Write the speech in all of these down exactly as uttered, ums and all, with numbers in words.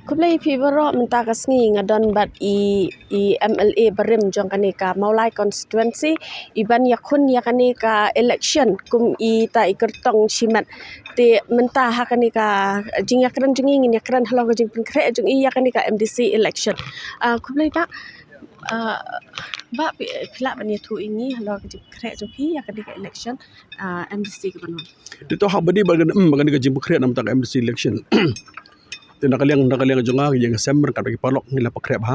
Khublei phi baroh, mynta ka sngi nga don bad i, i M L A barim jong kane ka Mawlai constituency, i ban ïakhun ïa kane ka election kum i ta i kyrtong shimet. Te mynta ha kane ka jingïakren jong i ngin ïakren halor ka jingpynkhreh jong i ïa kane ka M D C election. Ah, khublei bah. Ah, bah phi, phi lah ban ïathuh ïa ngi halor ka jingpynkhreh jong phi ïa kane ka election, ah, M D C ka ban wan. Te to ha ba dei ba kane, hmm, ba kane ka jingpynkhreh namar ka M D C election. Te na ka liang, na ka liang jong nga, ka ïing ka sem ryngkat bad ki paralok ngi la pynkhreh bha.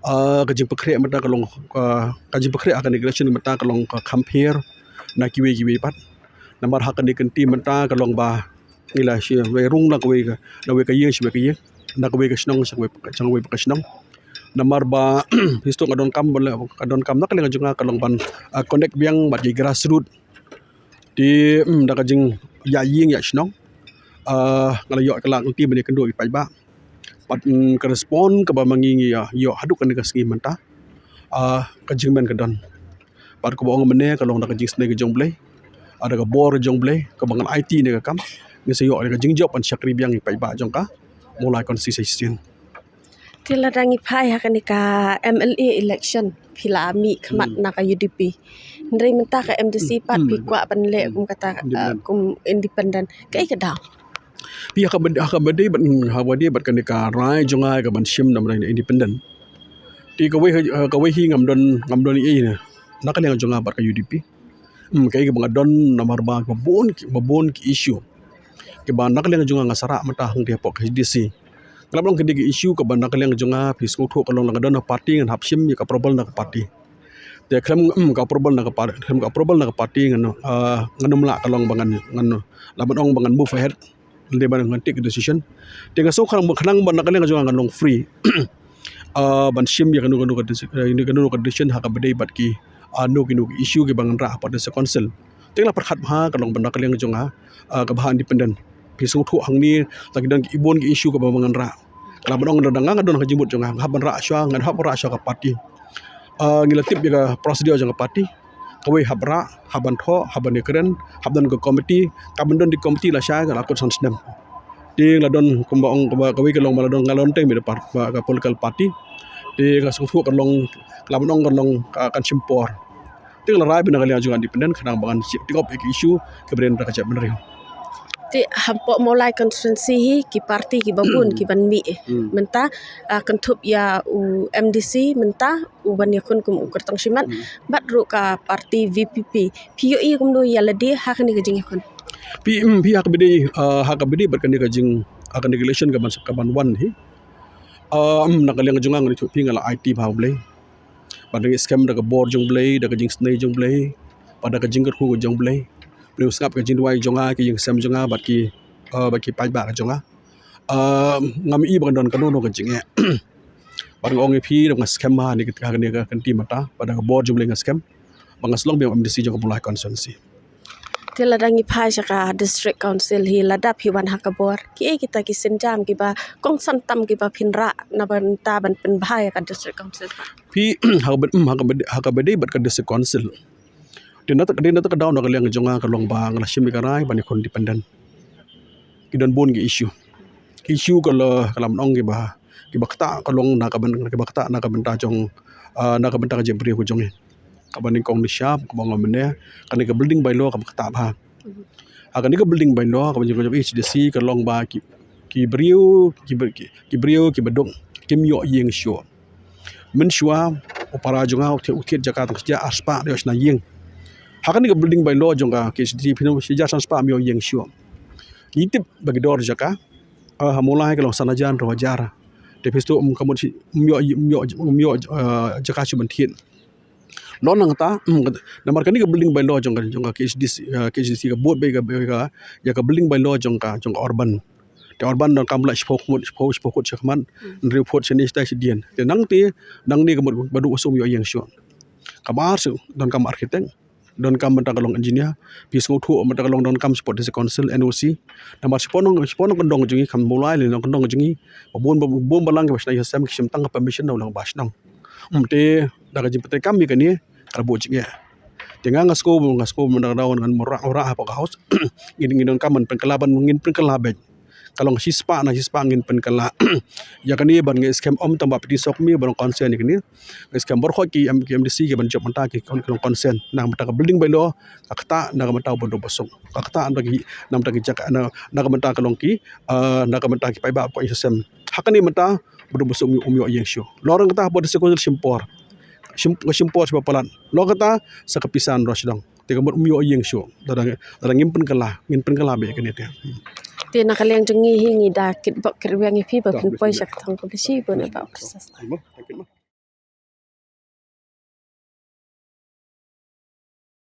Ah, ka jingpynkhreh mynta ka long, ah, ka jingpynkhreh ha kane ka election mynta ka long ka kham pher na kiwei kiwei pat. Namar ha kane ka kynti mynta ka long ba ngi la shi wei rung na kawei ka, na kawei ka ïing sha kawei ka ïing, na kawei ka shnong sha kawei, sha kawei ka shnong. Namar ba phi sngewthuh nga donkam ba la, nga donkam na ka liang jong nga ka long ban, ah, connect biang bad ki grassroot. Te, mm, da ka jingïaid ïing ïaid shnong, ah, nga la ïoh ka la ka lynti ban ïakynduh ïa ki paidbah. Bad, mm, ka respond kaba ma ngi ngi ïa ïoh haduh kane ka sngi mynta, ah, ka jingmen ka don. Bad kaba ong mynne ka long da ka jingsnei ka jong U Blei, ah, da ka bor jong U Blei kaba ngan aiti ïa kane ka kam. Ngi sa ïoh ïa ka jingjop ban shakri biang ïa ki paidbah jong ka Mawlai constituency. Te lada ngi phai ha kane ka M L A election, phi la mih khmat, hmm, na ka U D P. Hynrei mynta ka M D C pat, hmm, phi kwah ban leh, hmm, kum kata, independent, uh, kum independent. Kaei ka daw? Phi ha kaba, ha kaba dei bad, ha kaba dei bad kane ka rai jong nga ka ban shim namar independent. Te kawei, uh, kawei hi ngam don, ngam don ei ei na ka liang jong nga bad ka U D P. Hmm, kaei kaba nga don namar ba ka bun ki, ba bun ki issue kiba na ka liang jong nga nga sa rah mynta hangtei hapoh K H A D C. Nga la ban ong ka dei ka issue kaba na ka liang jong nga, phi sngewthuh ka long lada nga don ha party ngan hap shim ïa ka approval na ka party. Te khlem, mm, ka approval na ka par-, khlem ka approval na ka party ngan, ah, ngan ym lah ka long ba ngan, ngan lah ban ong ba ngan move ahead. Lada ba ngan take decision. Te nga sngewkhan ba khnang ba na ka liang jong nga ngan long free, ah, ban shim ïa kano kano ka deci-, eh, kano kano ka decision ha kaba dei bad ki, ah, kino kino ki issue kiba ngan rah hapoh District Council. Te nga la pyrkhat bha ka long ba na ka liang jong nga, ah, kaba hap independent. Phi sngewthuh hangne la ki don ki bun ki issue kaba ngan rah. Ka la ban ong da nga nga don ha ka jingmut jong nga, nga hap ban rah shuwa, nga hap ban rah shuwa ka party. Ah, ngi la tip ïa ka procedure jong ka party. Kawei hap rah, hap ban thoh, hap ban ïakren, hap don ka committee, ka ban don di committee lashai ka la kut san snem. Te la don kumba ong kaba kawei ka long ba la don nga la don teng bad ka par-, ba ka political party. Te ka sngewthuh ka long, ka la ban ong ka long ka kan shim por. Te ka la rai ba na ka liang jong nga independent khnang ba ngan take up ïa ki issue kiba don ha ka jaitbynriew. Te hapoh Mawlai constituency hi ki party kiba bun ki ban mih. Hmm. Mynta, ah, kynthup ïa u M D C mynta u ban ïakhun kum u kyrtong shimet, hmm, bad ruh ka party V P P. Phi ïohi kumno ïa lade ha kane ka jingïakhun? Phi, hmm, phi ha kaba dei, ah, ha kaba dei bad kane ka jing, ah, kane ka election ka ban, ka ban wan hi. Ah, hmm, na ka liang jong nga ngan ïathuh phi nga la aiti bha ha U Blei. Bad ngi skhem da ka bor jong U Blei, da ka jingsnei jong U Blei, bad da ka jingkyrkhu ka jong U Blei. Blei u sngap ka jingduwai jong nga, ki ïing sem jong nga, bad ki, ah, bad ki paidbah ka jong nga. Ah, ngam i ba ka don kano kano ka jingeh. Bad nga ong ïa phi, da nga skhem ha kane ka, kane ka kynti mynta, bad da ka bor jong U Blei nga skhem ba ngan sa long biang M D C jong ka Mawlai constituency. Te lada ngi phai sha ka District Council hi, lada phi wan ha ka bor, kiei kita ki sienjam kiba kongsan tam kiba phin rah na bynta ban pynbha ïa ka District Council? Phi, ha kaba, hmm, ha kaba, ha kaba dei bad ka District Council. Te na ta, te na ta ka daw na ka liang jong nga ka long ba nga la shim ïa ka rai ban ïakhun independent. Ki don bun ki issue. Ki issue ka la, ka la ban ong kiba, kiba ktah ka long na ka byn-, kiba ktah na ka bynta jong, ah, na ka bynta ka jaitbynriew ka jong ngi. Kaba nyngkong nyngshap, kaba ong mynne, kane ka building bylaw kaba ktah bha. Mhm. Ha kane ka building bylaw kaba nyngkong jong H D C ka long ba ki, ki briew, ki br-, ki, ki briew, kiba duk, kim ïoh ïing shuh. Mynshuwa u para jong nga u thied, u thied jaka tang shi hajar ar spah, da ïoh shna ïing. Ha kane ka building bylaw jong ka K H A D C phin ong shi hajar san spah ym ïoh ïing shuh. Ngi tip ba ki dor jaka, ah, ha Mawlai ka long san hajar, hynriew hajar. Te phi sngewthuh, um, ka mut shi, ym ïoh, ym ïoh, ym ïoh, ah, jaka shuh ban thied. Long nangta, um, namar kane ka building bylaw jong ka, jong ka K H A D C, ah, K H A D C ka bud bad ka, ka, ïa ka building bylaw jong ka, jong ka urban. Te urban donkam lah shiphew khmut, shiphew, shiphew khut shakhmat, hmm, hynriew phut shane shatai shadien. Te nangte, nangne ka mut ba duk ba sum ïoh ïeng shuh. Kaba ar shuh, donkam architect, donkam mynta ka long engineer, phi sngewthuh mynta ka long donkam shapoh District Council, N O C. Namar shapoh nong, shapoh nongkyndong jong ngi, kham Mawlai lane nongkyndong jong ngi, ba bun, ba bun balang kiba shna ïing sem ki shim tang ka permission na u rangbah shnong. Ym, te da ka jingpyntreikam ïa kane ka la buh jingeh. Te nga nga sngew, nga sngew mynta ka daw ngan mrad, mrad hapoh ka House. Ngin, ngin donkam ban pynkylla, ban ngin pynkylla beit. ka long shispah na shispah ngin pynkylla. Ïa kane ban ngi skhem ym tang ba phi tieng suk mi ba long consent ïa kane. Ngi skhem baroh ki M-, ki M D C ki ban jop mynta ki kon-, ki long consent. Na ka bynta ka building bylaw, ka ktah na ka bynta u baduk basuk. Ka ktah na ki, na ka bynta ki jaka, na, na ka bynta ka long ki, eh, na ka bynta ki paidbah ko ïa sem. Ha kane mynta u baduk basuk um ïoh, um ïoh ïeng shuh. Lorang kata ba da second shim por. Shim, shim por shim palat. Lorang kata sa ka pisa ruh sdang. Te ka mut um ïoh ïeng shuh. Lada, lada ngim pynkylla, ngin pynkylla beit kane te. Te na ka liang jong ngi hi ngi da kit bok kit weng ïa phi ba phin poi sha ka thong ka bisi ba na ba process.